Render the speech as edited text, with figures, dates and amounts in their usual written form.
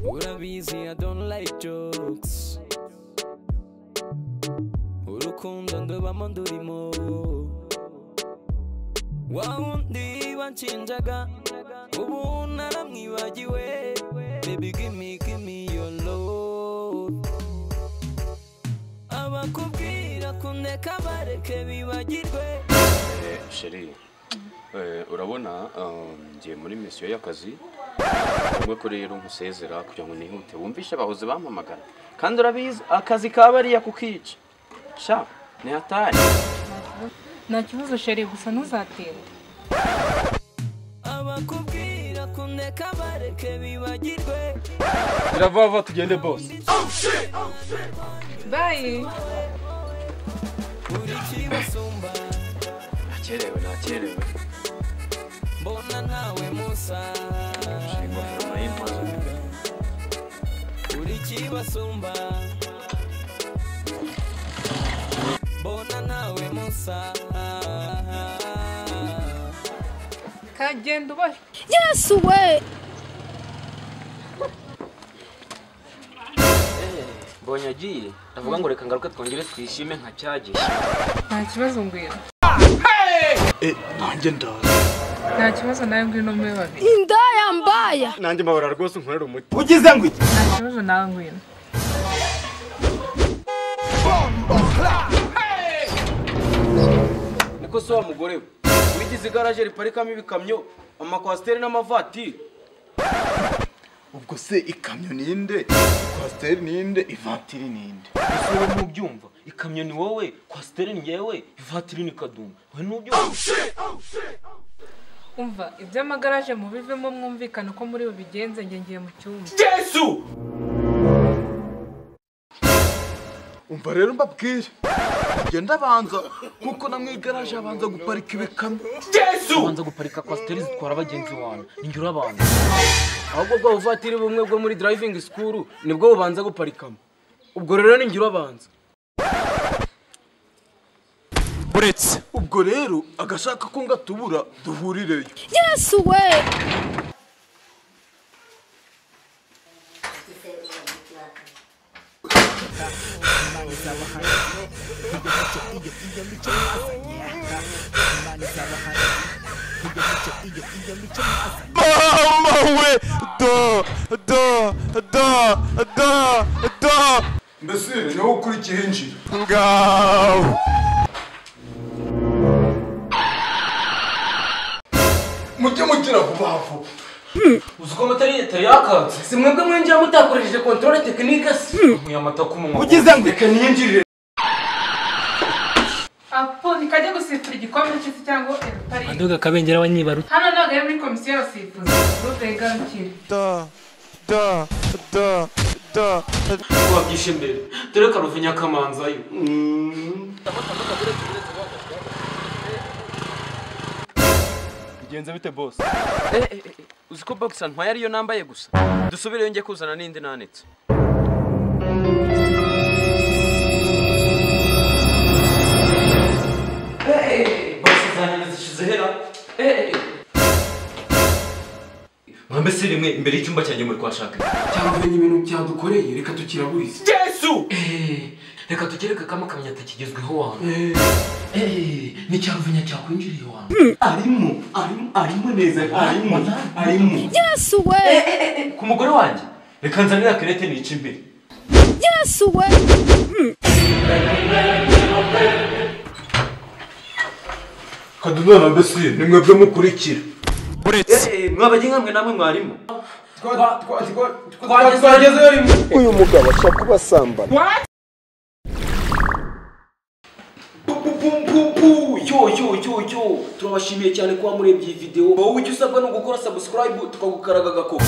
Urabizi I don't like jokes. Urukundo ndubamo ndurimo. Wa wundi wanshinjaga ubu naramwibagiwe. Baby give me your love. Abakubwira kundeka bareke bibagirwe. Chérie, urabona ngiye muri mission y'akazi. Ubwo ko rero nkusezera kugira ngo nihute wumvishe abahoze bampamagara. Kandi urabizi akazi kabariya kukica. Sha, ni hatari. Nta kibazo chérie, gusa ntuzatinde. Abakubwira kundeka bareke bibagirwe. Biravava tugende boss. Bye. Nakerewe nakerewe. Mbona nawe Musa. Uri kibasumba. Mbona nawe Musa. Kagenda ubahe. Yesu we. Mbonye agiye ndavuga ngo reka ngaruke twongere twishime nka cyagiye. Nta kibazo ngwino. Nanjye ndaza. Nta kibazo nawe ngwino muri babiri. Indaya mbaya. Nanjye mbabara rwose nkorera umuti. Ugize ngo iki? Nta kibazo nawe ngwino. Niko so wa mugore we. Wigize igaraje riparikamo ibikamyo, amakwasiteri n'amavatiri. Ubwo se ikamyo ninde? Kwasiteri ninde? Ivatiri ninde? Ese wowe ntubyumva? Ikamyo ni wowe, kwasiteri ni njyewe, ivatiri ni Kadumba. Wowe ntubyumva? Umva, iby'amagaraje mubivemo mwumvikana uko muri bubigenze, njye ngiye mu cyumba. Yesu! Umva rero mbabwire. Ngenda abanza kuko na mwigaraje abanza guparika ibikamyo. Yesu! Abanza guparika kwasiteri zitwara abagenzi wanyu. Ninjye urabanza. Ahubwo bwa buvatiri bumwe bwo muri driving school nibwo bubanza guparikamo. Ubwo rero ninjye urabanza. Buretse. Ubwo rero agashaka ko ngatubura duhurireyo. Yesu we. Mama we do do do do do. Mbese niwe ukurikiye injira. Ngaho. Mujye mugira vuba vuba. Uzi ko amatara yatari yakanze. Si mwebwe mwinjira mutakoresheje contrôle technique se. Nkuye amata ku munwa. Ugize ngo reka niyinjirire. Apo nikajya gusifura igikombe cy'isi cyangwa Paris. Anduga kabengera wanyibarutse. Hano ntabwo ari muri komisiyo y'abasifuzi. Groupe igarukire. Da da da da. Wabyishe imbere. Dore karuvinya kamanzayo. Bigenze bite boss? Uzi ko boxer ntwaye ariyo nambaye gusa. Dusubireyo ngiye kuzana n'indi nanitse. Boxer zanjye zishize hera. Mwambe se rimwe imbere y'icyumba cyanjye muri kwashaka. Cyangwa ibintu byadukoreye reka tukiraburize. Yesu! Reka tukereke kama kamenya atakigezweho wantu. Ni cyaruvinya cyakwinjiriye wantu. Arimo arimo arimo neza arimo arimo. Yesu we. Ku mugore wanjye reka nzanira kerete nica imbere. Yesu we. Kaduna mbese ni mwebwe mukurikira. Buretse. Mwabaginga mwe namwe mwarimu. Twagezeyo rimwe. Uyu mugabo ashaka kubasambana. Yo yo yo yo, turabashimiye cyane kuba murebye iyi video. Wowe icyo usabwa ni ugukora subscribe tukagukaraga gakoko.